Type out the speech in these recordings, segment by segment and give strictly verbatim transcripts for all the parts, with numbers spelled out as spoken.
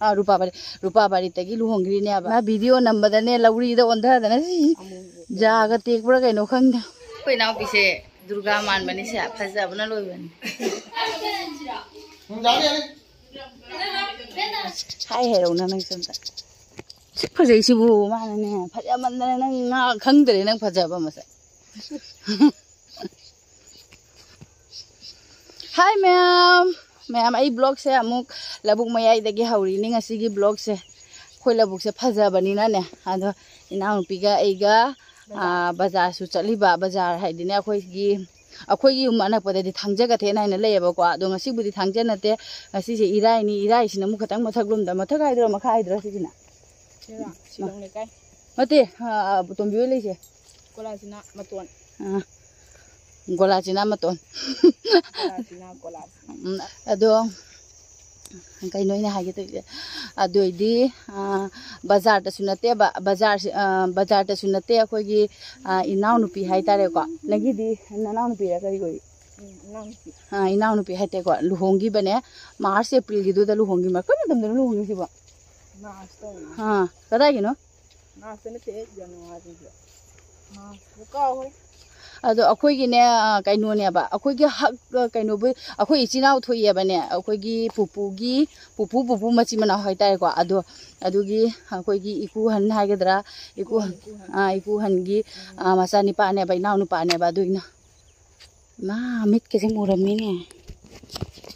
ꯑꯥ, ꯔꯨꯄꯥ ꯄꯥꯔꯤ-, ꯔꯨꯄꯥ ꯄꯥꯔꯤꯇꯒꯤ ꯂꯨꯍꯣꯡꯈ꯭ꯔꯤꯅꯦꯕ꯫ ꯃꯥ ꯚꯤꯗꯤꯑꯣ ꯅꯝꯕꯗꯅꯦ ꯂꯧꯔꯤꯗ ꯑꯣꯟꯊꯗꯅ ꯖꯥꯒ ꯇꯦꯛꯄ꯭ꯔꯥ ꯀꯩꯅꯣ ꯈꯪꯗꯦ꯫ ꯑꯩꯈꯣꯏ ꯏꯅꯥꯎꯄꯤꯁꯦ ꯗꯨꯔꯒꯥ ꯃꯥꯟꯕꯅꯤꯁꯦ, ꯐꯖꯕꯅ ꯂꯣꯏꯕꯅꯤ꯫ ꯍꯥꯏ ꯍꯩꯔꯧꯅ ꯅꯪꯁꯨ ꯑꯝꯇ꯫ ꯁꯤ ꯐꯖꯩꯁꯤꯕꯨ ꯃꯥꯅꯅꯦ, ꯐꯖꯃꯟꯗꯅ ꯅꯪ ꯉꯥ ꯈꯪꯗ꯭ꯔꯦ ꯅꯪ ꯐꯖꯕ ꯃꯁꯛ꯫ ꯍꯥꯏ ꯃꯌꯥꯝ, ꯃꯌꯥꯝ ꯑꯩ ꯕ꯭ꯂꯣꯛꯁꯦ ꯑꯃꯨꯛ ꯂꯧꯕꯨꯛ ꯃꯌꯥꯏꯗꯒꯤ ꯍꯧꯔꯤꯅꯤ ꯉꯁꯤꯒꯤ ꯕ꯭ꯂꯣꯛꯁꯦ꯫ ꯑꯩꯈꯣꯏ ꯂꯧꯕꯨꯛꯁꯦ ꯐꯖꯕꯅꯤꯅꯅꯦ, ꯑꯗꯣ ꯏꯅꯥꯎꯅꯨꯄꯤꯒ ꯑꯩꯒ, ꯑꯥ, ꯕꯖꯥꯔꯁꯨ ꯆꯠꯂꯤꯕ꯫ ꯕꯖꯥꯔ ꯍꯥꯏꯗꯤꯅꯦ ꯑꯩꯈꯣꯏꯒꯤ, ꯑꯩꯈꯣꯏꯒꯤ ꯌꯨꯝ ꯑꯅꯛꯄꯗꯗꯤ ꯊꯥꯡꯖ ꯀꯩꯊꯦꯜ ꯍꯥꯏꯅ ꯂꯩꯌꯦꯕꯀꯣ꯫ ꯑꯗꯣ ꯉꯁꯤꯕꯨꯗꯤ ꯊꯥꯡꯖ ꯅꯠꯇꯦ, ꯉꯁꯤꯁꯦ ꯏꯔꯥꯏꯅꯤ꯫ ꯏꯔꯥꯏꯁꯤꯅ ꯑꯃꯨꯛ ꯈꯤꯇꯪ ꯃꯊꯛꯂꯣꯝꯗ, ꯃꯊꯛ ꯍꯥꯏꯗꯣꯏꯔꯣ ꯃꯈꯥ ꯍꯥꯏꯗꯣꯏꯔꯣ ꯁꯤꯁꯤꯅ? ꯁꯤꯔꯣ? ꯁꯤꯂꯣꯡ ꯂꯩꯀꯥꯏ꯫ ꯅꯠꯇꯦ, ꯑꯥ, ꯇꯣꯝꯕꯤ ꯍꯣꯏ ꯂꯩꯁꯦ꯫ ꯀꯣꯂꯥꯁꯤꯅ ꯃꯇꯣꯟ꯫ ꯑꯥ, ꯒꯣꯂꯥꯁꯤꯅ ꯃꯇꯣꯟ꯫ ꯀꯣꯂꯥꯁꯤꯅ, ꯀꯣꯂꯥꯁꯤꯅ꯫ ꯎꯝ, ꯑꯗꯣ ꯀꯩꯅꯣ ꯑꯩꯅ ꯍꯥꯏꯒꯦ ꯇꯧꯔꯤꯁꯦ꯫ ꯑꯗꯨ ꯑꯣꯏꯗꯤ, ꯑꯥ, ꯕꯖꯥꯔꯗꯁꯨ ꯅꯠꯇꯦꯕ, ꯕꯖꯥꯔꯁꯤ, ꯑꯥ, ꯕꯖꯥꯔꯗꯁꯨ ꯅꯠꯇꯦ, ꯑꯩꯈꯣꯏꯒꯤ, ꯑꯥ, ꯏꯅꯥꯎꯅꯨꯄꯤ ꯍꯥꯏꯇꯥꯔꯦꯀꯣ꯫ ꯅꯪꯒꯤꯗꯤ ꯅꯅꯥꯎꯅꯨꯄꯤꯔ ꯀꯔꯤ ꯑꯣꯏ? ꯎꯝ, ꯏꯅꯥꯎꯅꯨꯄꯤ꯫ ꯑꯥ, ꯏꯅꯥꯎꯅꯨꯄꯤ ꯍꯥꯏꯇꯥꯔꯦꯀꯣ, ꯂꯨꯍꯣꯡꯈꯤꯕꯅꯦ ꯃꯥꯔꯆ, ꯑꯦꯄ꯭ꯔꯤꯜꯒꯤꯗꯨꯗ ꯂꯨꯍꯣꯡꯈꯤꯕ꯫ ꯀꯔꯝꯕ ꯃꯇꯝꯗꯅꯣ ꯂꯨꯍꯣꯡꯉꯤꯁꯤꯕꯣ? ꯃꯥꯔꯆꯇ ꯑꯣꯏꯔꯝꯒꯅꯤ꯫ ꯑꯥ, ꯀꯗꯥꯏꯒꯤꯅꯣ? ꯃꯥꯔꯆꯇ ꯅꯠꯇꯦ, ꯖꯅꯋꯥꯔꯤꯗ꯫ ꯃꯥꯔꯆ, ꯀꯥꯎꯈ꯭ꯔꯦ꯫ ꯑꯗꯣ ꯑꯩꯈꯣꯏꯒꯤꯅꯦ, ꯑ, ꯀꯩꯅꯣꯅꯦꯕ, ꯑꯩꯈꯣꯏꯒꯤ ꯍꯛ, ꯑ, ꯀꯩꯅꯣꯕꯨ, ꯑꯩꯈꯣꯏ ꯏꯆꯤꯟ ꯏꯅꯥꯎ ꯊꯣꯛꯑꯦꯕꯅꯦ, ꯑꯩꯈꯣꯏꯒꯤ ꯄꯨꯄꯨꯒꯤ, ꯄꯨꯄꯨ, ꯄꯨꯄꯨ ꯃꯆꯤꯟ ꯃꯅꯥꯎ ꯍꯥꯏꯇꯥꯔꯦꯀꯣ꯫ ꯑꯗꯣ ꯑꯗꯨꯒꯤ ꯑꯩꯈꯣꯏꯒꯤ ꯏꯀꯨ ꯑꯍꯟ ꯍꯥꯏꯒꯗ꯭ꯔꯥ, ꯏꯀꯨ, ꯏꯀꯨ ꯑꯍꯟ꯫ ꯑ, ꯏꯀꯨ ꯑꯍꯟꯒꯤ, ꯑ, ꯃꯆꯥꯅꯤꯄꯥꯅꯦꯕ, ꯏꯅꯥꯎ ꯅꯨꯄꯥꯅꯦꯕ꯫ ꯑꯗꯨꯒꯤꯅ ꯃꯥ ꯃꯤꯠꯀꯁꯦ ꯃꯨꯔꯝꯃꯤꯅꯦ,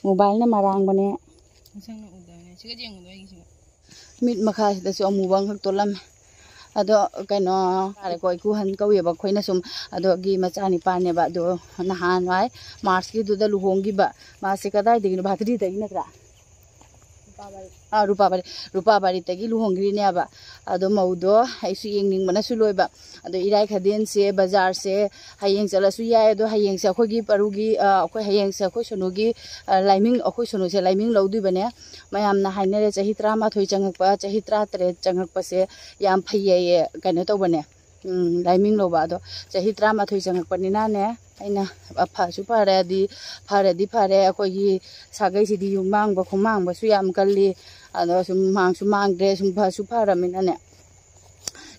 ꯃꯣꯕꯥꯏꯜꯅ ꯃꯔꯥꯡꯕꯅꯦ꯫ ꯃꯁꯛꯅ ꯎꯗꯕꯅꯦ꯫ ꯁꯤꯒ ꯌꯦꯡꯉꯨꯗꯣ ꯑꯩꯒꯤꯁꯤꯒ꯫ ꯃꯤꯠ ꯃꯈꯥꯁꯤꯗꯁꯨ ꯑꯃꯨꯕ ꯑꯃꯈꯛ ꯇꯣꯜꯂꯝꯃꯦ꯫ ꯑꯗꯣ ꯀꯩꯅꯣ ꯍꯥꯏꯔꯦꯀꯣ, ꯏꯀꯨ ꯑꯍꯟ ꯀꯧꯋꯦꯕ ꯑꯩꯈꯣꯏꯅ ꯁꯨꯝ꯫ ꯑꯗꯣꯒꯤ ꯃꯆꯥꯅꯤꯄꯥꯅꯦꯕ꯫ ꯑꯗꯣ ꯅꯍꯥꯟꯋꯥꯏ ꯃꯥꯔꯆꯀꯤꯗꯨꯗ ꯂꯨꯍꯣꯡꯈꯤꯕ꯫ ꯃꯥꯁꯦ ꯀꯗꯥꯏꯗꯒꯤꯅꯣ? ꯚꯥꯇ꯭ꯔꯤꯗꯒꯤ ꯅꯠꯇ꯭ꯔꯥ? ꯔꯨꯄꯥꯕꯥꯔꯤ꯫ ꯑꯥ, ꯔꯨꯄꯥꯕꯥꯔꯤ, ꯔꯨꯄꯥꯕꯥꯔꯤꯗꯒꯤ ꯂꯨꯍꯣꯡꯈ꯭ꯔꯤꯅꯦꯕ꯫ ꯑꯗꯣ ꯃꯧꯗꯣ ꯑꯩꯁꯨ ꯌꯦꯡꯅꯤꯡꯕꯅꯁꯨ ꯂꯣꯏꯕ꯫ ꯑꯗꯣ ꯏꯔꯥꯏ ꯈꯥꯗꯦꯟꯁꯦ ꯕꯖꯥꯔꯁꯦ ꯍꯌꯦꯡ ꯆꯠꯂꯁꯨ ꯌꯥꯏ꯫ ꯑꯗꯣ ꯍꯌꯦꯡꯁꯦ ꯑꯩꯈꯣꯏꯒꯤ ꯄꯔꯨꯒꯤ, ꯑ, ꯑꯩꯈꯣꯏ ꯍꯌꯦꯡꯁꯦ ꯑꯩꯈꯣꯏ ꯁꯣꯅꯨꯒꯤ, ꯑ, ꯂꯥꯏꯃꯤꯡ, ꯑꯩꯈꯣꯏ ꯁꯣꯅꯨꯁꯦ ꯂꯥꯏꯃꯤꯡ ꯂꯧꯗꯣꯏꯕꯅꯦ꯫ ꯃꯌꯥꯝꯅ ꯍꯥꯏꯅꯔꯦ, ꯆꯍꯤ ꯇꯔꯥꯃꯥꯊꯣꯏ ꯆꯪꯉꯛꯄ, ꯆꯍꯤ ꯇꯔꯥꯇꯔꯦꯠ ꯆꯪꯉꯛꯄꯁꯦ ꯌꯥꯝ ꯐꯩꯌꯦꯌꯦ, ꯀꯩꯅꯣ ꯇꯧꯕꯅꯦ, ꯎꯝ, ꯂꯥꯏꯃꯤꯡ ꯂꯧꯕ꯫ ꯑꯗꯣ ꯆꯍꯤ ꯇꯔꯥꯃꯥꯊꯣꯏ ꯆꯪꯉꯛꯄꯅꯤꯅꯅꯦ, ꯑꯩꯅ ꯐꯁꯨ ꯐꯔꯗꯤ, ꯐꯔꯗꯤ ꯐꯔꯦ꯫ ꯑꯩꯈꯣꯏꯒꯤ ꯁꯥꯒꯩꯁꯤꯗꯤ ꯌꯨꯝ ꯃꯥꯡꯕ ꯈꯨꯃꯥꯡꯕꯁꯨ ꯌꯥꯝ ꯀꯜꯂꯤ꯫ ꯑꯗꯣ ꯁꯨꯝ ꯃꯥꯡꯁꯨ ꯃꯥꯡꯗ꯭ꯔꯦ, ꯁꯨꯝ ꯐꯁꯨ ꯐꯔꯃꯤꯅꯅꯦ꯫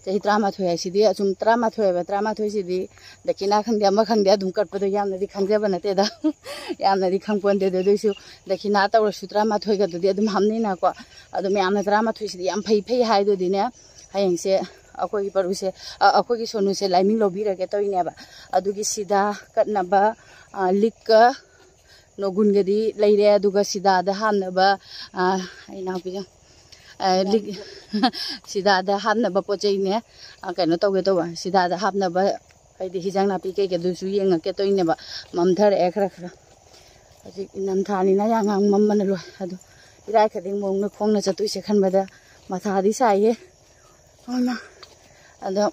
ꯆꯍꯤ ꯇꯔꯥꯃꯥꯊꯣꯏ ꯍꯥꯏꯁꯤꯗꯤ ꯑꯁꯨꯝ ꯇꯔꯥꯃꯥꯊꯣꯏ ꯍꯥꯏꯕ, ꯇꯔꯥꯃꯥꯊꯣꯏꯁꯤꯗꯤ ꯗꯈꯤꯅꯥ ꯈꯪꯗꯦ ꯑꯃ ꯈꯪꯗꯦ ꯑꯗꯨꯝ ꯀꯠꯄꯗꯣ ꯌꯥꯝꯅꯗꯤ ꯈꯟꯖꯕ ꯅꯠꯇꯦꯗ꯫ ꯌꯥꯝꯅꯗꯤ ꯈꯪꯄꯣꯟꯇꯦꯗ꯫ ꯑꯗꯨꯏꯁꯨ ꯗꯈꯤꯅꯥ ꯇꯧꯔꯁꯨ ꯇꯔꯥꯃꯥꯊꯣꯏꯒꯗꯨꯗꯤ ꯑꯗꯨꯝ ꯍꯥꯞꯅꯩꯅꯀꯣ꯫ ꯑꯗꯨ ꯃꯌꯥꯝꯅ ꯇꯔꯥꯃꯥꯊꯣꯏꯁꯤꯗꯤ ꯌꯥꯝ ꯐꯩ ꯐꯩ ꯍꯥꯏꯗꯨꯗꯤꯅꯦ, ꯍꯌꯦꯡꯁꯦ ꯑꯩꯈꯣꯏꯒꯤ ꯄꯔꯨꯁꯦ, ꯑ, ꯑꯩꯈꯣꯏꯒꯤ ꯁꯣꯅꯨꯁꯦ ꯂꯥꯏꯃꯤꯡ ꯂꯧꯕꯤꯔꯒꯦ ꯇꯧꯔꯤꯅꯦꯕ꯫ ꯑꯗꯨꯒꯤ ꯁꯤꯗꯥ ꯀꯠꯅꯕ, ꯑ, ꯂꯤꯛꯀ ꯅꯣꯒꯨꯟꯒꯗꯤ ꯂꯩꯔꯦ꯫ ꯑꯗꯨꯒ ꯁꯤꯗꯥꯗ ꯍꯥꯞꯅꯕ, ꯑ, ꯏꯅꯥꯎꯄꯤꯒ, ꯑ, ꯂꯤꯛ-, ꯁꯤꯗꯥꯗ ꯍꯥꯞꯅꯕ ꯄꯣꯠ ꯆꯩꯅꯦ꯫ ꯑ, ꯀꯩꯅꯣ ꯇꯧꯒꯦ ꯇꯧꯕ, ꯁꯤꯗꯥꯗ ꯍꯥꯞꯅꯕ ꯍꯥꯏꯗꯤ ꯍꯤꯟꯖꯥꯡ ꯅꯥꯄꯤ ꯀꯩꯀꯩꯗꯨꯁꯨ ꯌꯦꯡꯉꯛꯀꯦ ꯇꯧꯔꯤꯅꯦꯕ꯫ ꯃꯝꯊꯔꯛꯑꯦ ꯈꯔ ꯈꯔ꯫ ꯍꯧꯖꯤꯛ ꯏꯪꯊꯝꯊꯥꯅꯤꯅ ꯌꯥꯉꯥꯡ ꯃꯝꯕꯅ ꯂꯣꯏ꯫ ꯑꯗꯣ ꯏꯔꯥꯏ ꯈꯗꯤꯡ ꯃꯑꯣꯡꯗ ꯈꯣꯡꯅ ꯆꯠꯇꯣꯏꯁꯦ ꯈꯟꯕꯗ ꯃꯊꯥꯗꯤ ꯁꯥꯏꯌꯦ꯫ ꯑꯣꯏꯃꯥ꯫ ꯑꯗꯣ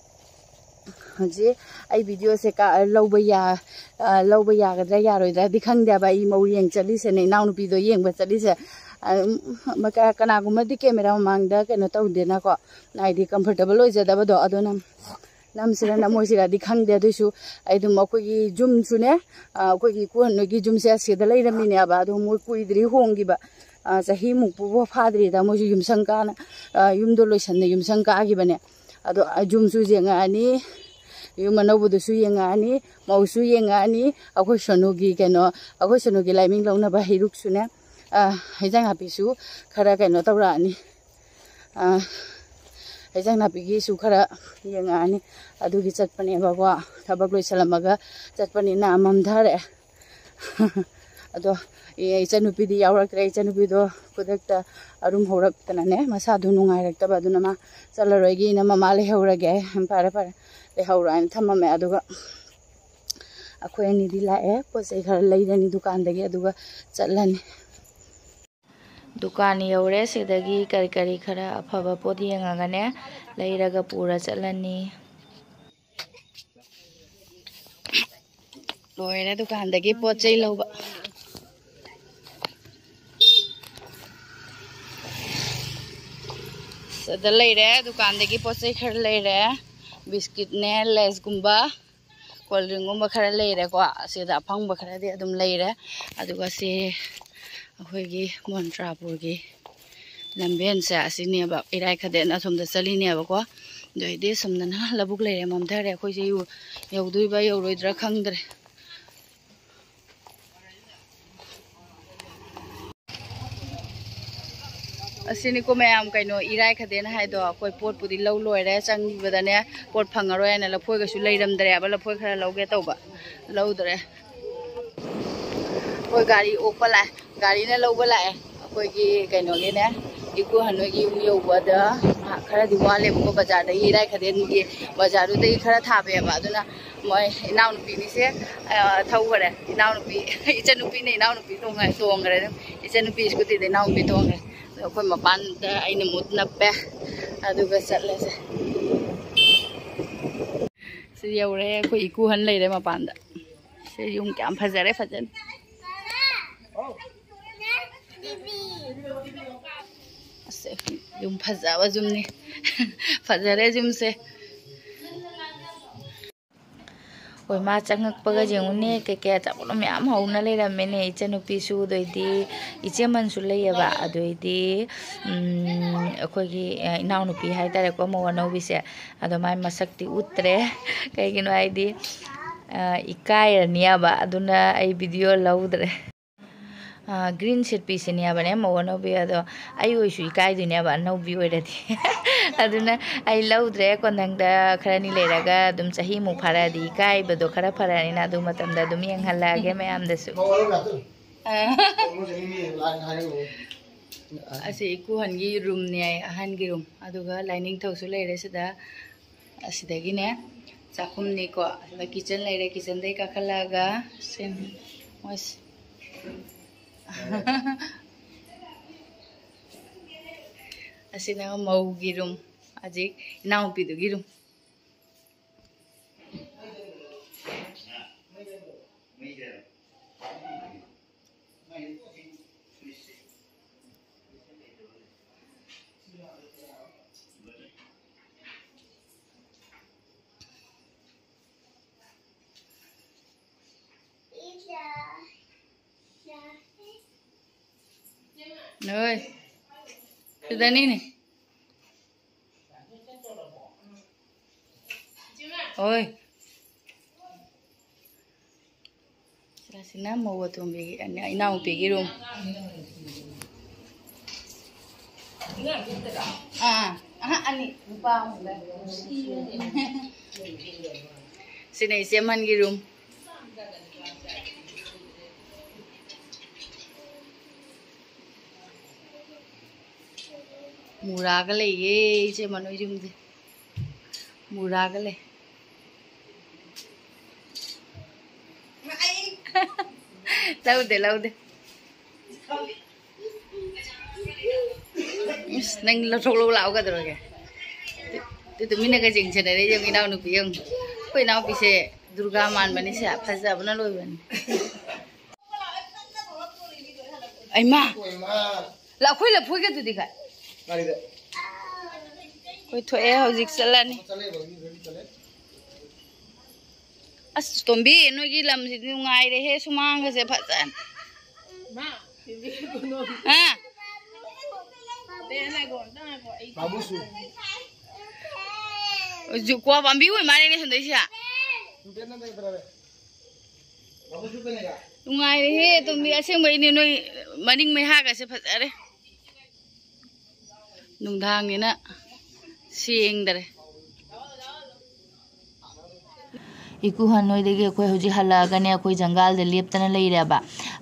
ꯍꯧꯖꯤꯛ ꯑꯩ ꯚꯤꯗꯤꯑꯣꯁꯦ ꯀꯥ-, ꯂꯧꯕ ꯌꯥ-, ꯑ, ꯂꯧꯕ ꯌꯥꯒꯗ꯭ꯔꯥ ꯌꯥꯔꯣꯏꯗ꯭ꯔꯥꯗꯤ ꯈꯪꯗꯦꯕ꯫ ꯑꯩ ꯃꯧ ꯌꯦꯡ ꯆꯠꯂꯤꯁꯦꯅꯦ, ꯏꯅꯥꯎꯅꯨꯄꯤꯗꯣ ꯌꯦꯡꯕ ꯆꯠꯂꯤꯁꯦ꯫ ꯑ, ꯎꯝ, ꯃ-, ꯀ-, ꯀꯅꯥꯒꯨꯝꯕꯗꯤ ꯀꯦꯃꯦꯔꯥ ꯃꯃꯥꯡꯗ ꯀꯩꯅꯣ ꯇꯧꯗꯦꯅꯀꯣ, ꯍꯥꯏꯗꯤ ꯀꯝꯐꯣꯔꯇꯦꯕꯜ ꯑꯣꯏꯖꯗꯕꯗꯣ꯫ ꯑꯗꯨꯅ ꯅꯝꯁꯤꯔ ꯅꯝꯃꯣꯏꯁꯤꯔꯗꯤ ꯈꯪꯗꯦ꯫ ꯑꯗꯨꯏꯁꯨ ꯑꯩ ꯑꯗꯨꯝ ꯑꯩꯈꯣꯏꯒꯤ ꯌꯨꯝꯁꯨꯅꯦ, ꯑ, ꯑꯩꯈꯣꯏꯒꯤ ꯏꯀꯨ ꯍꯟꯅꯣꯏꯒꯤ ꯌꯨꯝꯁꯦ ꯑꯁꯤꯗ ꯂꯩꯔꯝꯃꯤꯅꯦꯕ꯫ ꯑꯗꯣ ꯃꯣꯏ ꯀꯨꯏꯗ꯭ꯔꯤ ꯍꯣꯡꯈꯤꯕ꯫ ꯑ, ꯆꯍꯤꯃꯨꯛꯄꯨ ꯐꯥꯗ꯭ꯔꯤꯗ ꯃꯣꯏꯁꯨ ꯌꯨꯝꯁꯪ ꯀꯥꯅ, ꯑ, ꯌꯨꯝꯗꯣ ꯂꯣꯏꯁꯟꯅ ꯌꯨꯝꯁꯪ ꯀꯥꯈꯤꯕꯅꯦ꯫ ꯑꯗꯣ, ꯑ, ꯌꯨꯝꯁꯨ ꯌꯦꯡꯉꯛꯑꯅꯤ, ꯌꯨꯝ ꯑꯅꯧꯕꯗꯨꯁꯨ ꯌꯦꯡꯉꯛꯑꯅꯤ, ꯃꯧꯁꯨ ꯌꯦꯡꯉꯛꯑꯅꯤ, ꯑꯩꯈꯣꯏ ꯁꯣꯅꯨꯒꯤ ꯀꯩꯅꯣ, ꯑꯩꯈꯣꯏ ꯁꯣꯅꯨꯒꯤ ꯂꯥꯏꯃꯤꯡ ꯂꯧꯅꯕ ꯍꯩꯔꯨꯛꯁꯨꯅꯦ, ꯑ, ꯍꯩꯖꯥꯡ ꯅꯥꯄꯤꯁꯨ ꯈꯔ ꯀꯩꯅꯣ ꯇꯧꯔꯛꯑꯅꯤ꯫ ꯑ, ꯍꯩꯖꯥꯡ ꯅꯥꯄꯤꯒꯤꯁꯨ ꯈꯔ ꯌꯦꯡꯉꯛꯑꯅꯤ꯫ ꯑꯗꯨꯒꯤ ꯆꯠꯄꯅꯦꯕꯀꯣ꯫ ꯊꯕꯛ ꯂꯣꯏꯁꯜꯂꯝꯃꯒ ꯆꯠꯄꯅꯤꯅ ꯃꯝꯊꯔꯛꯑꯦ꯫ ꯑꯗꯣ ꯏ-, ꯏꯆꯟꯅꯨꯄꯤꯗꯤ ꯌꯥꯎꯔꯛꯇ꯭ꯔꯦ꯫ ꯏꯆꯟꯅꯨꯄꯤꯗꯣ ꯈꯨꯗꯛꯇ ꯑꯔꯨꯝ ꯍꯧꯔꯛꯇꯅꯅꯦ, ꯃꯁꯥꯗꯣ ꯅꯨꯡꯉꯥꯏꯔꯛꯇꯕ꯫ ꯑꯗꯨꯅ ꯃꯥ ꯆꯠꯂꯔꯣꯏꯒꯦꯅ ꯃꯃꯥ ꯂꯩꯍꯧꯔꯒꯦ꯫ ꯐꯔꯦ, ꯐꯔꯦ, ꯂꯩꯍꯧꯔꯣ ꯍꯥꯏꯅ ꯊꯝꯃꯝꯃꯦ꯫ ꯑꯗꯨꯒ ꯑꯩꯈꯣꯏ ꯑꯅꯤꯗꯤ ꯂꯥꯛꯑꯦ, ꯄꯣꯠ ꯆꯩ ꯈꯔ ꯂꯩꯔꯅꯤ ꯗꯨꯀꯥꯟꯗꯒꯤ, ꯑꯗꯨꯒ ꯆꯠꯂꯅꯤ꯫ ꯗꯨꯀꯥꯟ ꯌꯧꯔꯦ꯫ ꯁꯤꯗꯒꯤ ꯀꯔꯤ ꯀꯔꯤ ꯈꯔ ꯑꯐꯕ ꯄꯣꯠ ꯌꯦꯡꯉꯒꯅꯦ, ꯂꯩꯔꯒ ꯄꯨꯔ ꯆꯠꯂꯅꯤ꯫ ꯂꯣꯏꯔꯦ ꯗꯨꯀꯥꯟꯗꯒꯤ ꯄꯣꯠ ꯆꯩ ꯂꯧꯕ꯫ ꯁꯤꯗ ꯂꯩꯔꯦ, ꯗꯨꯀꯥꯟꯗꯒꯤ ꯄꯣꯠ ꯆꯩ ꯈꯔ ꯂꯩꯔꯦ꯫ ꯕꯤꯁꯀꯤꯠꯅꯦ, ꯂꯦꯁꯀꯨꯝꯕ, ꯀꯣꯜ ꯗ꯭ꯔꯤꯡꯒꯨꯝꯕ ꯈꯔ ꯂꯩꯔꯦꯀꯣ꯫ ꯑꯁꯤꯗ ꯑꯐꯪꯕ ꯈꯔꯗꯤ ꯑꯗꯨꯝ ꯂꯩꯔꯦ꯫ ꯑꯗꯨꯒ ꯁꯤ ꯑꯩꯈꯣꯏꯒꯤ ꯃꯣꯟꯇ꯭ꯔꯥꯄꯨꯔꯒꯤ ꯂꯝꯕꯦꯟꯁꯦ ꯑꯁꯤꯅꯦꯕ, ꯏꯔꯥꯏ ꯈꯗꯦꯟ ꯑꯁꯣꯝꯗ ꯆꯠꯂꯤꯅꯦꯕꯀꯣ꯫ ꯑꯗꯨ ꯑꯩꯗꯤ ꯁꯣꯝꯗꯅ ꯂꯧꯕꯨꯛ ꯂꯩꯔꯦ, ꯃꯝꯊꯔꯦ꯫ ꯑꯩꯈꯣꯏꯁꯦ ꯌꯧ- ꯌꯧꯗꯣꯏꯕ ꯌꯧꯔꯣꯏꯗ꯭ꯔꯥ ꯈꯪꯗ꯭ꯔꯦ꯫ ꯑꯁꯤꯅꯤꯀꯣ ꯃꯌꯥꯝ, ꯀꯩꯅꯣ, ꯏꯔꯥꯏ ꯈꯗꯦꯟ ꯍꯥꯏꯗꯣ꯫ ꯑꯩꯈꯣꯏ ꯄꯣꯠꯄꯨꯗꯤ ꯂꯧ ꯂꯣꯏꯔꯦ, ꯆꯪꯈꯤꯕꯗꯅꯦ ꯄꯣꯠ ꯐꯪꯉꯔꯣꯏ ꯍꯥꯏꯅ ꯂꯐꯣꯏꯒꯁꯨ ꯂꯩꯔꯝꯗ꯭ꯔꯦꯕ꯫ ꯂꯐꯣꯏ ꯈꯔ ꯂꯧꯒꯦ ꯇꯧꯕ, ꯂꯧꯗ꯭ꯔꯦ꯫ ꯑꯩꯈꯣꯏ ꯒꯥꯔꯤ ꯑꯣꯛꯄ ꯂꯥꯛꯑꯦ, ꯒꯥꯔꯤꯅ ꯂꯧꯕ ꯂꯥꯛꯑꯦ꯫ ꯑꯩꯈꯣꯏꯒꯤ ꯀꯩꯅꯣꯒꯤꯅꯦ, ꯏꯀꯨ ꯍꯟꯅꯣꯏꯒꯤ ꯌꯨꯝ ꯌꯧꯕꯗ ꯉꯥꯏꯍꯥꯛ ꯈꯔꯗꯤ ꯋꯥꯠꯂꯦꯕꯀꯣ, ꯕꯖꯥꯔꯗꯒꯤ, ꯏꯔꯥꯏ ꯈꯗꯦꯟꯒꯤ ꯕꯖꯥꯔꯗꯨꯗꯒꯤ ꯈꯔ ꯊꯥꯕ ꯌꯥꯕ꯫ ꯑꯗꯨꯅ ꯃꯣꯏ ꯏꯅꯥꯎꯅꯨꯄꯤꯅꯤꯁꯦ, ꯑ, ꯊꯧꯈꯔꯦ꯫ ꯏꯅꯥꯎꯅꯨꯄꯤ, ꯏꯆꯟꯅꯨꯄꯤꯅ ꯏꯅꯥꯎꯅꯨꯄꯤ ꯇꯣꯡꯉ-, ꯇꯣꯡꯈ꯭ꯔꯦ ꯑꯗꯨꯝ꯫ ꯏꯆꯟꯅꯨꯄꯤ ꯁ꯭ꯀꯨꯇꯤꯗ ꯏꯅꯥꯎꯅꯨꯄꯤ ꯇꯣꯡꯈ꯭ꯔꯦ꯫ ꯑꯗꯣ ꯑꯩꯈꯣꯏ ꯃꯄꯥꯟꯗ ꯑꯩꯅ ꯃꯨꯠ ꯅꯞꯄꯦ꯫ ꯑꯗꯨꯒ ꯆꯠꯂꯁꯦ꯫ ꯁꯤ ꯌꯧꯔꯦ, ꯑꯩꯈꯣꯏ ꯏꯀꯨ ꯍꯟ ꯂꯩꯔꯦ ꯃꯄꯥꯟꯗ꯫ ꯁꯤ ꯌꯨꯝ ꯀꯌꯥꯝ ꯐꯖꯔꯦ, ꯐꯖꯅ꯫ ꯑꯁ, ꯌꯨꯝ ꯐꯖꯕ ꯌꯨꯝꯅꯤ꯫ ꯐꯖꯔꯦ ꯌꯨꯝꯁꯦ꯫ ꯍꯣꯏ, ꯃꯥ ꯆꯪꯉꯛꯄꯒ ꯌꯦꯡꯉꯨꯅꯦ, ꯀꯩꯀꯩ ꯑꯆꯥꯄꯣꯠꯅꯣ ꯃꯌꯥꯝ ꯍꯧꯅ ꯂꯩꯔꯝꯃꯦꯅꯦ꯫ ꯏꯆꯟꯅꯨꯄꯤꯁꯨ, ꯑꯗꯩꯗꯤ ꯏꯆꯦꯃꯟꯁꯨ ꯂꯩꯌꯦꯕ꯫ ꯑꯗꯨꯏꯗꯤ, ꯎꯝ, ꯑꯩꯈꯣꯏꯒꯤ, ꯑ, ꯏꯅꯥꯎꯅꯨꯄꯤ ꯍꯥꯏꯇꯥꯔꯦꯀꯣ, ꯃꯧ ꯑꯅꯧꯕꯤꯁꯦ꯫ ꯑꯗꯣ ꯃꯥꯏ ꯃꯁꯛꯇꯤ ꯎꯠꯇ꯭ꯔꯦ꯫ ꯀꯩꯒꯤꯅꯣ ꯍꯥꯏꯗꯤ, ꯑ, ꯏꯀꯥꯏꯔꯅꯤꯕ꯫ ꯑꯗꯨꯅ ꯑꯩ ꯚꯤꯗꯤꯑꯣ ꯂꯧꯗ꯭ꯔꯦ꯫ ꯑ, ꯒ꯭ꯔꯤꯟ ꯁꯦꯠꯄꯤꯁꯤꯅꯦꯕꯅꯦ, ꯃꯧ ꯑꯅꯧꯕꯤ꯫ ꯑꯗꯣ ꯑꯩ ꯑꯣꯏꯁꯨ ꯏꯀꯥꯏꯗꯣꯏꯅꯦꯕ, ꯑꯅꯧꯕꯤ ꯑꯣꯏꯔꯗꯤ꯫ ꯑꯗꯨꯅ ꯑꯩ ꯂꯧꯗ꯭ꯔꯦ꯫ ꯀꯣꯟꯊꯪꯗ ꯈꯔꯅꯤ ꯂꯩꯔꯒ ꯑꯗꯨꯝ ꯆꯍꯤꯃꯨꯛ ꯐꯥꯔꯛꯑꯗꯤ ꯏꯀꯥꯏꯕꯗꯣ ꯈꯔ ꯐꯔꯛꯑꯅꯤꯅ, ꯑꯗꯨ ꯃꯇꯝꯗ ꯑꯗꯨꯝ ꯌꯦꯡꯍꯜꯂꯛꯑꯒꯦ ꯃꯌꯥꯝꯗꯁꯨ꯫ ꯑ꯫ ꯑꯁꯤ ꯏꯀꯨꯍꯟꯒꯤ ꯔꯨꯝꯅꯦ, ꯑꯍꯟꯒꯤ ꯔꯨꯝ꯫ ꯑꯗꯨꯒ ꯂꯥꯏꯅꯤꯡꯊꯧꯁꯨ ꯂꯩꯔꯦ ꯁꯤꯗ꯫ ꯑꯁꯤꯗꯒꯤꯅꯦ ꯆꯥꯛꯈꯨꯝꯅꯤꯀꯣ꯫ ꯑꯗꯨꯒ ꯀꯤꯠꯆꯟ ꯂꯩꯔꯦ, ꯀꯤꯠꯆꯟꯗꯒꯤ ꯀꯥꯈꯠꯂꯛꯑꯒ ꯁꯦꯝ-, ꯃꯣꯏꯁꯦ꯫ ꯑꯁꯤꯅ ꯃꯧꯒꯤ ꯔꯨꯝ, ꯍꯧꯖꯤꯛ ꯏꯅꯥꯎꯄꯤꯗꯨꯒꯤ ꯔꯨꯝ꯫ ꯅꯣꯏ꯫ ꯁꯤꯗꯅꯤꯅꯦ꯫ ꯍꯣꯏ꯫ ꯁꯤꯅ ꯃꯧ ꯑꯇꯣꯝꯕꯤꯒꯤ, ꯏꯅꯥꯎꯅꯨꯄꯤꯒꯤ ꯔꯨꯝ꯫ ꯑꯥ, ꯑꯍꯥ, ꯑꯅꯤ꯫ ꯅꯨꯄꯥ ꯑꯃꯒ꯫ ꯁꯤꯅ ꯏꯆꯦꯃꯟꯒꯤ ꯔꯨꯝ꯫ ꯃꯨꯔꯥꯒ ꯂꯩꯌꯦ ꯏꯆꯦꯃꯟ ꯍꯣꯏ ꯌꯨꯝꯗꯤ꯫ ꯃꯨꯔꯥꯒ ꯂꯩ꯫ ꯂꯧꯗꯦ, ꯂꯧꯗꯦ꯫ ꯏꯁ, ꯅꯪ ꯂꯧꯊꯣꯛ ꯂꯧ ꯂꯥꯛꯑꯣ ꯀꯩꯗꯧꯔꯒꯦ? ꯇꯨ, ꯇꯨ, ꯃꯤꯅꯒ ꯌꯦꯡꯁꯟꯅꯔꯦ ꯌꯦꯡꯉꯨ, ꯏꯅꯥꯎꯅꯨꯄꯤ ꯌꯦꯡꯉꯨ꯫ ꯑꯩꯈꯣꯏ ꯏꯅꯥꯎꯄꯤꯁꯦ ꯗꯨꯔꯒꯥ ꯃꯥꯟꯕꯅꯤ ꯁꯦ, ꯐꯖꯕꯅ ꯂꯣꯏꯕꯅꯤ꯫ ꯑꯩꯃꯥ! ꯂ-, ꯑꯩꯈꯣꯏ ꯂꯐꯣꯏꯒꯗꯨꯗꯤ ꯀꯥꯏ? ꯒꯥꯔꯤꯗ꯫ ꯑꯩꯈꯣꯏ ꯊꯣꯛꯑꯦ, ꯍꯧꯖꯤꯛ ꯆꯠꯂꯅꯤ꯫ ꯆꯠꯂꯦꯕ, ꯃꯤ ꯂꯣꯏꯅ ꯆꯠꯂꯦ꯫ ꯑꯁ, ꯇꯣꯝꯕꯤ, ꯅꯣꯏꯒꯤ ꯂꯝꯁꯤꯗꯤ ꯅꯨꯡꯉꯥꯏꯔꯦꯍꯦ, ꯁꯨꯃꯥꯡꯒꯁꯦ ꯐꯖꯅ꯫ ꯃꯥ, ꯇꯤꯚꯤ ꯀꯨꯅꯣ꯫ ꯍꯥ? ꯇꯦ, ꯉꯥꯏꯈꯣ, ꯑꯝꯇ ꯉꯥꯏꯈꯣ, ꯑꯩ ꯕꯥꯕꯨꯁꯨ꯫ ꯍꯧꯖꯤꯛ ꯀ꯭ꯋꯥ ꯄꯥꯝꯕꯤ ꯑꯣꯏ ꯃꯥꯜꯂꯦꯅꯦ, ꯁꯣꯝꯗꯩꯁꯤꯗ꯫ ꯅꯨꯡꯉꯥꯏꯔꯦꯍꯦ, ꯇꯣꯝꯕꯤ, ꯑꯁꯦꯡꯕꯩꯅꯦ, ꯅꯣꯏ ꯃꯅꯤꯡ ꯃꯩꯍꯥꯒꯁꯦ ꯐꯖꯔꯦ꯫ ꯅꯨꯡꯗꯥꯡꯅꯤꯅ ꯁꯦꯡꯗꯔꯦ꯫ ꯏꯀꯨꯍꯟ ꯅꯣꯏꯗꯒꯤ ꯑꯩꯈꯣꯏ ꯍꯧꯖꯤꯛ ꯍꯜꯂꯛꯑꯒꯅꯦ, ꯑꯩꯈꯣꯏ ꯖꯪꯒꯥꯜꯗ ꯂꯦꯞꯇꯅ ꯂꯩꯔꯦꯕ꯫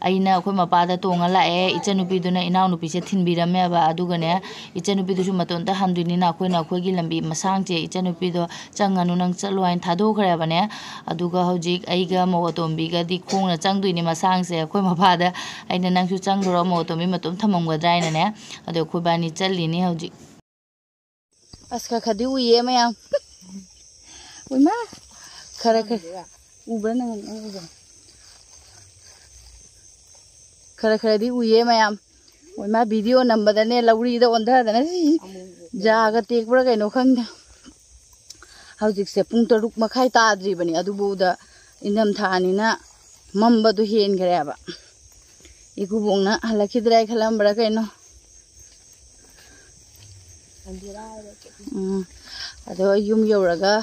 ꯑꯩꯅ ꯑꯩꯈꯣꯏ ꯃꯄꯥꯗ ꯇꯣꯡꯉ ꯂꯥꯛꯑꯦ, ꯏꯆꯟꯅꯨꯄꯤꯗꯨꯅ ꯏꯅꯥꯎꯅꯨꯄꯤꯁꯦ ꯊꯤꯟꯕꯤꯔꯝꯃꯦꯕ꯫ ꯑꯗꯨꯒꯅꯦ, ꯏꯆꯟꯅꯨꯄꯤꯗꯨꯁꯨ ꯃꯇꯣꯝꯇ ꯍꯟꯗꯣꯏꯅꯤꯅ ꯑꯩꯈꯣꯏꯅ ꯑꯩꯈꯣꯏꯒꯤ ꯂꯝꯕꯤ ꯃꯁꯥꯡꯁꯦ, "ꯏꯆꯟꯅꯨꯄꯤꯗꯣ ꯆꯪꯉꯅꯨ, ꯅꯪ ꯆꯠꯂꯣ" ꯍꯥꯏꯅ ꯊꯥꯗꯣꯛꯈ꯭ꯔꯦꯕꯅꯦ꯫ ꯑꯗꯨꯒ ꯍꯧꯖꯤꯛ ꯑꯩꯒ ꯃꯧ ꯑꯇꯣꯝꯕꯤꯒꯗꯤ ꯈꯣꯡꯅ ꯆꯪꯗꯣꯏꯅꯤ ꯃꯁꯥꯡꯁꯦ꯫ ꯑꯩꯈꯣꯏ ꯃꯄꯥꯗ ꯑꯩꯅ, "ꯅꯪꯁꯨ ꯆꯪꯈ꯭ꯔꯣ, ꯃꯧ ꯑꯇꯣꯝꯕꯤ ꯃꯇꯣꯝ ꯊꯝꯃꯝꯒꯗ꯭ꯔꯥ" ꯍꯥꯏꯅꯅꯦ꯫ ꯑꯗꯣ ꯑꯩꯈꯣꯏꯕꯥꯅꯤ ꯆꯠꯂꯤꯅꯤ ꯍꯧꯖꯤꯛ꯫ ꯑꯁ, ꯈꯔ ꯈꯔꯗꯤ ꯎꯏꯌꯦ ꯃꯌꯥꯝ꯫ ꯎꯏꯃꯥ! ꯈꯔ ꯈꯔ ꯎꯕ꯭ꯔꯥ ꯅꯪ? ꯅꯪ ꯎꯕ꯭ꯔꯥ? ꯈꯔ ꯈꯔꯗꯤ ꯎꯏꯌꯦ ꯃꯌꯥꯝ꯫ ꯎꯏꯃꯥ! ꯚꯤꯗꯤꯑꯣ ꯅꯝꯕꯗꯅꯦ ꯂꯧꯔꯤꯗ ꯑꯣꯟꯊꯗꯅ ꯁꯤ ꯖꯥꯒ ꯇꯦꯛꯄ꯭ꯔꯥ ꯀꯩꯅꯣ ꯈꯪꯗꯦ꯫ ꯍꯧꯖꯤꯛꯁꯦ ꯄꯨꯡ ꯇꯔꯨꯛ ꯃꯈꯥꯏ ꯇꯥꯗ꯭ꯔꯤꯕꯅꯤ, ꯑꯗꯨꯐꯥꯎꯗ ꯏꯪꯊꯝꯊꯥꯅꯤꯅ ꯃꯝꯕꯗꯣ ꯍꯦꯟꯈ꯭ꯔꯦꯕ꯫ ꯏꯀꯨꯕꯣꯛꯅ ꯍꯜꯂꯛꯈꯤꯗ꯭ꯔꯥ ꯍꯥꯏ ꯈꯜꯂꯝꯕ꯭ꯔꯥ ꯀꯩꯅꯣ? ꯎꯝ꯫ ꯑꯗꯣ ꯌꯨꯝ ꯌꯧꯔꯒ,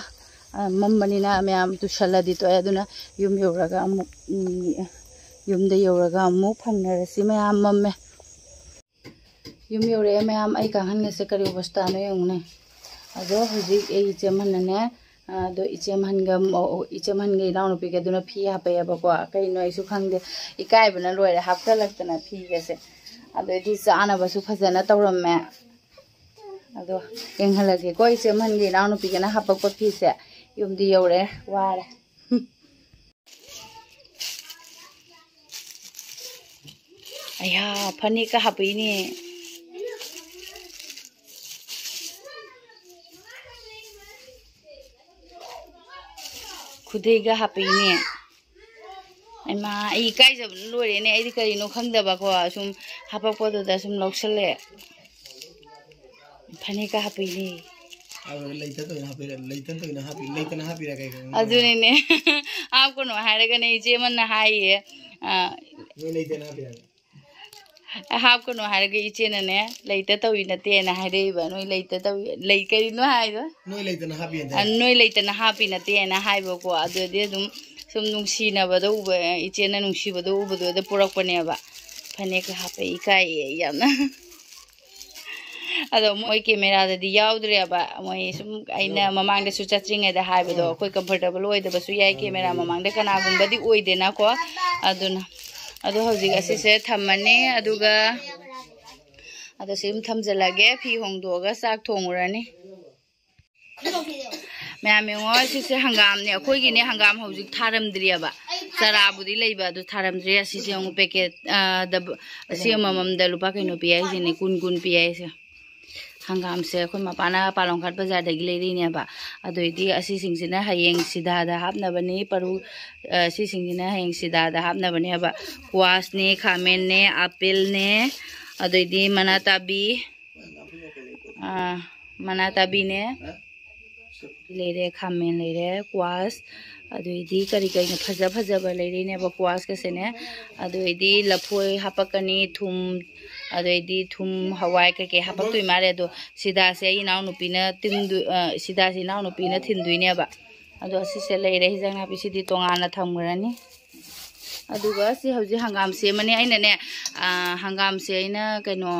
ꯑ, ꯃꯝꯕꯅꯤꯅ ꯃꯌꯥꯝ ꯇꯨꯁꯜꯂꯗꯤ ꯇꯣꯛꯑꯦ꯫ ꯑꯗꯨꯅ ꯌꯨꯝ ꯌꯧꯔꯒ ꯑꯃꯨꯛ, ꯎꯝ, ꯌꯨꯝꯗ ꯌꯧꯔꯒ ꯑꯃꯨꯛ ꯐꯪꯅꯔꯁꯤ꯫ ꯃꯌꯥꯝ ꯃꯝꯃꯦ꯫ ꯌꯨꯝ ꯌꯧꯔꯛꯑꯦ ꯃꯌꯥꯝ꯫ ꯑꯩ ꯀꯥꯡꯈꯟꯒꯁꯦ ꯀꯔꯤ ꯑꯣꯕꯁꯇꯥꯅꯣ ꯌꯦꯡꯉꯨꯅꯦ꯫ ꯑꯗꯣ ꯍꯧꯖꯤꯛ ꯑꯩ ꯏꯆꯦ ꯑꯃꯅꯅꯦ, ꯑ, ꯑꯗꯣ ꯏꯆꯦ ꯑꯃꯍꯟꯒ, ꯑꯣ, ꯏꯆꯦ ꯑꯃꯍꯟꯒ ꯏꯅꯥꯎꯅꯨꯄꯤꯒ ꯑꯗꯨꯅ ꯐꯤ ꯍꯥꯞꯄꯛꯑꯦꯕꯀꯣ꯫ ꯀꯩꯅꯣ ꯑꯩꯁꯨ ꯈꯪꯗꯦ꯫ ꯏꯀꯥꯏꯕꯅ ꯂꯣꯏꯔꯦ ꯍꯥꯞꯀꯠꯂꯛꯇꯅ ꯐꯤꯒꯁꯦ꯫ ꯑꯗꯩꯗꯤ ꯆꯥꯅꯕꯁꯨ ꯐꯖꯅ ꯇꯧꯔꯝꯃꯦ꯫ ꯑꯗꯣ ꯌꯦꯡꯍꯜꯂꯒꯦꯀꯣ, ꯏꯆꯦ ꯑꯃꯍꯟꯒꯤ ꯏꯅꯥꯎꯅꯨꯄꯤꯒꯅ ꯍꯥꯄꯛꯄ ꯐꯤꯁꯦ꯫ ꯌꯨꯝꯗꯤ ꯌꯧꯔꯦ, ꯋꯥꯔꯦ꯫ ꯑꯌꯥ, ꯐꯅꯦꯛꯀ ꯍꯥꯞꯄꯛꯏꯅꯦ꯫ ꯈꯨꯗꯩꯒ ꯍꯥꯞꯄꯛꯏꯅꯦ꯫ ꯏꯃꯥ, ꯑꯩ ꯏꯀꯥꯏꯖꯕꯅ ꯂꯣꯏꯔꯦꯅꯦ꯫ ꯑꯩꯗꯤ ꯀꯔꯤꯅꯣ ꯈꯪꯗꯕꯀꯣ, ꯁꯨꯝ ꯍꯥꯄꯛꯄꯗꯨꯗ ꯁꯨꯝ ꯂꯧꯁꯜꯂꯦ꯫ ꯐꯅꯦꯛꯀ ꯍꯥꯞꯄꯤꯅꯦ꯫ ꯑꯗꯨꯒ ꯂꯩꯇ ꯇꯧꯅ ꯍꯥꯞꯄꯤꯔ-, ꯂꯩꯇ ꯇꯧꯅ ꯍꯥꯞꯄꯤ-, ꯂꯩꯇꯅ ꯍꯥꯞꯄꯤꯔ ꯀꯩꯒꯤꯅꯣ? ꯑꯗꯨꯅꯤꯅꯦ꯫ ꯍꯥꯞꯀꯅꯨ ꯍꯥꯏꯔꯒꯅꯦ ꯏꯆꯦ ꯑꯃꯅ ꯍꯥꯏꯌꯦ꯫ ꯑ, ꯅꯣꯏ ꯂꯩꯇꯅ ꯍꯥꯞꯄꯤꯔ? ꯍꯥꯞꯀꯅꯨ ꯍꯥꯏꯔꯒ ꯏꯆꯦꯅꯅꯦ, "ꯂꯩꯇ ꯇꯧꯏ ꯅꯠꯇꯦꯅ" ꯍꯥꯏꯔꯛꯏꯕ꯫ ꯅꯣꯏ ꯂꯩꯇ ꯇꯧꯏ, ꯂꯩ ꯀꯔꯤꯅꯣ ꯍꯥꯏꯗꯣ? ꯅꯣꯏ ꯂꯩꯇꯅ ꯍꯥꯞꯄꯤ ꯅꯠꯇꯦ꯫ ꯑ, "ꯅꯣꯏ ꯂꯩꯇꯅ ꯍꯥꯞꯄꯤ ꯅꯠꯇꯦꯅ" ꯍꯥꯏꯕꯀꯣ꯫ ꯑꯗꯨꯗꯤ ꯑꯗꯨꯝ ꯁꯨꯝ ꯅꯨꯡꯁꯤꯅꯕꯗꯣ ꯎꯕ, ꯏꯆꯦꯅ ꯅꯨꯡꯁꯤꯕꯗꯣ ꯎꯕꯗꯨꯗ ꯄꯨꯔꯛꯄꯅꯦꯕ꯫ ꯐꯅꯦꯛꯀ ꯍꯥꯞꯄꯦ, ꯏꯀꯥꯏꯌꯦ ꯑꯩ ꯌꯥꯝꯅ꯫ ꯑꯗꯣ ꯃꯣꯏ ꯀꯦꯃꯦꯔꯥꯗꯗꯤ ꯌꯥꯎꯗ꯭ꯔꯦꯕ꯫ ꯃꯣꯏ ꯁꯨꯝ ꯑꯩꯅ ꯃꯃꯥꯡꯗꯁꯨ ꯆꯠꯇ꯭ꯔꯤꯉꯩꯗ ꯍꯥꯏꯕꯗꯣ, ꯑꯩꯈꯣꯏ ꯀꯝꯐꯣꯔꯇꯦꯕꯜ ꯑꯣꯏꯗꯕꯁꯨ ꯌꯥꯏ, ꯀꯦꯃꯦꯔꯥ ꯃꯃꯥꯡꯗ ꯀꯅꯥꯒꯨꯝꯕꯗꯤ ꯑꯣꯏꯗꯦꯅꯀꯣ꯫ ꯑꯗꯨꯅ, ꯑꯗꯣ ꯍꯧꯖꯤꯛ ꯑꯁꯤꯁꯦ ꯊꯝꯃꯅꯤ, ꯑꯗꯨꯒ ꯑꯗꯣ ꯁꯤ ꯑꯗꯨꯝ ꯊꯝꯖꯤꯜꯂꯒꯦ, ꯐꯤ ꯍꯣꯡꯗꯣꯛꯑꯒ ꯆꯥꯛ ꯊꯣꯡꯉꯨꯔꯅꯤ꯫ ꯃꯌꯥꯝ ꯌꯦꯡꯉꯣ, ꯁꯤꯁꯦ ꯍꯪꯒꯥꯝꯅꯦ, ꯑꯩꯈꯣꯏꯒꯤꯅꯦ꯫ ꯍꯪꯒꯥꯝ ꯍꯧꯖꯤꯛ ꯊꯥꯔꯝꯗ꯭ꯔꯤꯑꯕ, ꯆꯔꯥꯕꯨꯗꯤ ꯂꯩꯕ, ꯑꯗꯨ ꯊꯥꯔꯝꯗ꯭ꯔꯤ꯫ ꯑꯁꯤꯁꯦ ꯑꯃꯨꯛ ꯄꯦꯀꯦꯠ, ꯑ, ꯗꯕ-, ꯑꯁꯤ ꯑꯃꯃꯝꯗ ꯂꯨꯄꯥ ꯀꯩꯅꯣ ꯄꯤ ꯍꯥꯏꯁꯤꯅꯦ, ꯀꯨꯟ ꯀꯨꯟ ꯄꯤ ꯍꯥꯏꯁꯦ꯫ ꯍꯪꯒꯥꯝꯁꯦ ꯑꯩꯈꯣꯏ ꯃꯄꯥꯅ ꯄꯥꯂꯣꯡꯈꯥꯠ ꯕꯖꯥꯔꯗꯒꯤ ꯂꯩꯔꯤꯅꯦꯕ꯫ ꯑꯗꯨꯏꯗꯤ ꯑꯁꯤꯁꯤꯡꯁꯤꯅ ꯍꯌꯦꯡ ꯁꯤꯗꯥꯗ ꯍꯥꯞꯅꯕꯅꯤ, ꯄꯔꯨ, ꯑ, ꯁꯤꯁꯤꯡꯁꯤꯅ ꯍꯌꯦꯡ ꯁꯤꯗꯥꯗ ꯍꯥꯞꯅꯕꯅꯦꯕ꯫ ꯀ꯭ꯋꯥꯁꯅꯦ, ꯈꯥꯃꯦꯟꯅꯦ, ꯑꯥꯄꯦꯜꯅꯦ, ꯑꯗꯩꯗꯤ ꯃꯅꯥ ꯇꯥꯕꯤ, ꯑ, ꯃꯅꯥ ꯇꯥꯕꯤꯅꯦ, ꯂꯩꯔꯦ, ꯈꯥꯃꯦꯟ ꯂꯩꯔꯦ, ꯀ꯭ꯋꯥꯁ, ꯑꯗꯨꯏꯗꯤ ꯀꯔꯤ ꯀꯔꯤꯅꯣ ꯐꯖ ꯐꯖꯕ ꯂꯩꯔꯤꯅꯦꯕ ꯀ꯭ꯋꯥꯁꯀꯁꯦꯅꯦ꯫ ꯑꯗꯨꯏꯗꯤ ꯂꯐꯣꯏ ꯍꯥꯄꯛꯀꯅꯤ, ꯊꯨꯝ, ꯑꯗꯩꯗꯤ ꯊꯨꯝ, ꯍꯋꯥꯏ ꯀꯩꯀꯩ ꯍꯥꯄꯛꯇꯣꯏ ꯃꯥꯜꯂꯦ꯫ ꯑꯗꯣ ꯁꯤꯗꯥꯁꯦ ꯑꯩ ꯏꯅꯥꯎꯅꯨꯄꯤꯅ ꯇꯤꯡꯗꯣꯏ, ꯑ, ꯁꯤꯗꯥꯁꯦ ꯏꯅꯥꯎꯅꯨꯄꯤꯅ ꯊꯤꯟꯗꯣꯏꯅꯦꯕ꯫ ꯑꯗꯣ ꯑꯁꯤꯁꯦ ꯂꯩꯔꯦ, ꯍꯤꯟꯖꯥꯡ ꯅꯥꯄꯤꯁꯤꯗꯤ ꯇꯣꯉꯥꯟꯅ ꯊꯝꯈ꯭ꯔꯅꯤ꯫ ꯑꯗꯨꯒ ꯁꯤ ꯍꯧꯖꯤꯛ ꯍꯪꯒꯥꯝ ꯁꯦꯝꯃꯅꯤ꯫ ꯑꯩꯅꯅꯦ, ꯑ, ꯍꯪꯒꯥꯝꯁꯦ ꯑꯩꯅ ꯀꯩꯅꯣ,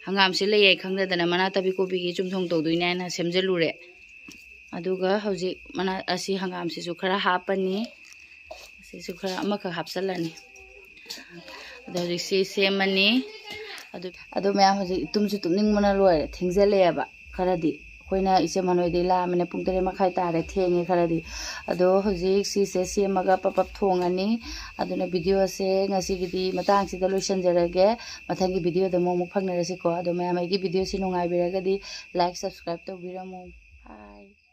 ꯍꯪꯒꯥꯝꯁꯦ ꯂꯩ ꯍꯥꯏ ꯈꯪꯗꯗꯅ ꯃꯅꯥ ꯇꯕꯤ ꯀꯣꯕꯤꯒꯤ ꯆꯨꯝꯊꯣꯡ ꯇꯧꯗꯣꯏꯅꯦ ꯍꯥꯏꯅ ꯁꯦꯝꯖꯤꯜꯂꯨꯔꯦ꯫ ꯑꯗꯨꯒ ꯍꯧꯖꯤꯛ ꯃꯅꯥ ꯑꯁꯤ ꯍꯪꯒꯥꯝꯁꯤꯁꯨ ꯈꯔ ꯍꯥꯞꯄꯅꯤ꯫ ꯑꯁꯤꯁꯨ ꯈꯔ ꯑꯃꯈꯛ ꯍꯥꯞꯆꯤꯜꯂꯅꯤ꯫ ꯑꯗꯣ ꯍꯧꯖꯤꯛꯁꯤ ꯁꯦꯝꯃꯅꯤ꯫ ꯑꯗꯨ, ꯑꯗꯣ ꯃꯌꯥꯝ ꯍꯧꯖꯤꯛ ꯇꯨꯝꯁꯨ ꯇꯨꯝꯅꯤꯡꯕꯅ ꯂꯣꯏꯔꯦ, ꯊꯦꯡꯖꯤꯜꯂꯛꯑꯦꯕ ꯈꯔꯗꯤ꯫ ꯑꯩꯈꯣꯏꯅ ꯏꯆꯦ ꯃꯅꯣꯏꯗꯩ ꯂꯥꯛꯑꯃꯤꯅ ꯄꯨꯡ ꯇꯔꯦꯠ ꯃꯈꯥꯏ ꯇꯥꯔꯦ, ꯊꯦꯡꯉꯦ ꯈꯔꯗꯤ꯫ ꯑꯗꯣ ꯍꯧꯖꯤꯛ ꯁꯤꯁꯦ ꯁꯦꯝꯃꯒ ꯄꯞ ꯄꯞ ꯊꯣꯡꯉꯅꯤ꯫ ꯑꯗꯨꯅ ꯚꯤꯗꯤꯑꯣꯁꯦ ꯉꯁꯤꯒꯤꯗꯤ ꯃꯇꯥꯡꯁꯤꯗ ꯂꯣꯏꯁꯤꯟꯖꯔꯒꯦ꯫ ꯃꯊꯪꯒꯤ ꯚꯤꯗꯤꯑꯣꯗ ꯑꯃꯨꯛ, ꯑꯃꯨꯛ ꯐꯪꯅꯔꯁꯤꯀꯣ꯫ ꯑꯗꯣ ꯃꯌꯥꯝ ꯑꯩꯒꯤ ꯚꯤꯗꯤꯑꯣꯁꯤ ꯅꯨꯡꯉꯥꯏꯕꯤꯔꯒꯗꯤ like, subscribe ꯇꯧꯕꯤꯔꯝꯃꯨ꯫ Bye꯫